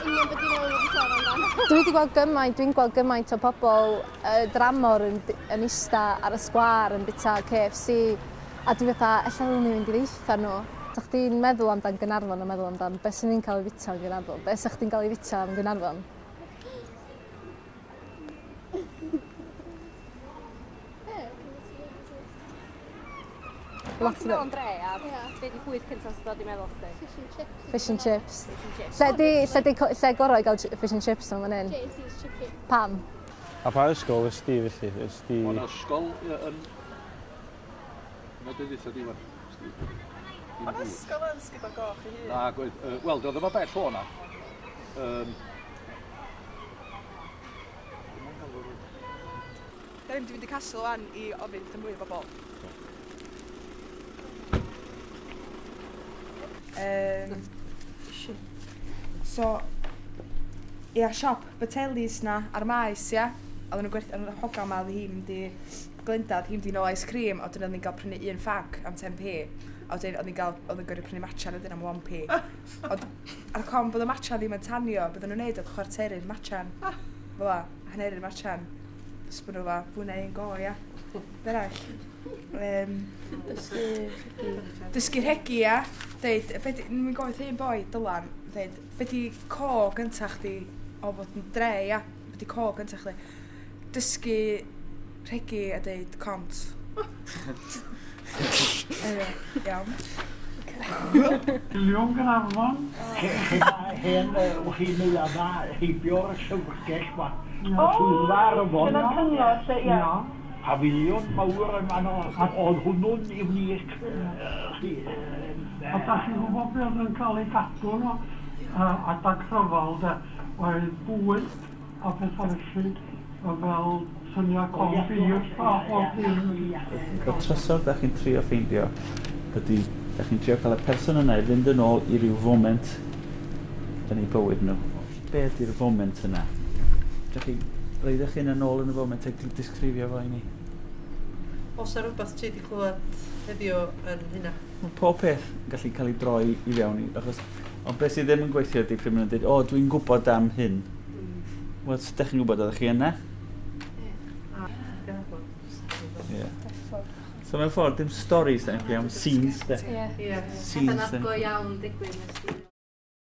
Union be dwi'n meddwl wedi sôn amdan. Dwi wedi gweld gymaint, dwi'n gweld gymaint o pobl uh, dramor yn, yn ista ar y sgwâr yn bita KFC a dwi fatha, ella ddylwn ni fynd i ddeitha nhw. Sa chdi'n meddwl amdan Gaernarfon a meddwl amdan beth sy'n ni'n cael ei fita yn Gaernarfon? Beth sa chdi'n cael ei fita yn Gaernarfon? Lot o mewn dre a be di bwyd cyntaf sy'n dod i meddwl chdi? Fish and chips. Fish and chips. Fish and chips. Lle di, lle di, lle gorau i gael fish and chips yn fan hyn? JC's Chippy. Pam? A pa ysgol ys di felly? Ys di... O'n ysgol yn... Mae dweud eitha di wan. O'n ysgol yn Sgubor Goch ei hun? Na, gwaith. Wel, doedd yma bell o na. Da ni'n mynd i fynd i Castle wan i ofyn wrth mwy o bobl. Shit. So, ia, siop Batelli's na ar maes, ia. Oedden nhw'n gwerth, oedd y hogan ma, oedd hi'n mynd i Glenda, oedd hi'n mynd i nôl ice cream, a wedyn oedd ni'n cael prynu un ffag am 10p. A wedyn oedd ni'n cael, oedd yn gorfod prynu matcha wedyn am 1p. Ond ar y con bod y matcha ddim yn tanio, beth nhw'n neud oedd chwarteru'r matchan. Fel 'a, haneru'r matchan. Jyst bod nhw fel, fwy na un go, ia. Be arall? Dysgu rhegi. Dysgu rhegi, ia. Deud, be di, mi'n gofyn wrth un boi, Dylan, deud, be di co gynta chdi o fod yn dre, ia? Be di co gynta chdi? Dysgu rhegi a deud cont. Anyway, iawn. Miliwn Gaernarfon. Lle mae hen wch chi neuadda heibio'r llyfrgell 'ma. O! Swyddfa Arfon. Lle mae'r cyngor lle, ie. Ia. Pafiliwn mawr yn fanno, a oedd hwnnw'n unique chi. A dach chi'n gwybod be oedd yn cael ei gadw yno adag rhyfel de, oedd bwyd a pethau felly, fel syniad corned beef a bob dim. Y trysor dach chi'n trio ffeindio ydy, dach chi'n trio cael y person yna i fynd yn ôl i ryw foment yn eu bywyd nhw. Be ydy'r foment yna? Dach chi, roedd eich hun yn ôl yn y foment a disgrifio fo i ni? Oes 'na rywbeth ti 'di clywed heddiw yn hynna? Mae pob peth yn gallu cael ei droi i fewn i, achos, ond beth sydd ddim yn gweithio ydy pryd maen nhw'n dweud, o, dwi'n gwybod am hyn. Wel, sut ydych chi'n gwybod, oeddech chi yna? Ie. So mewn ffordd, dim stories, da ni'n chwilio am scenes, de. Ie. Scenes, Pethau de. go iawn digwydd nes di.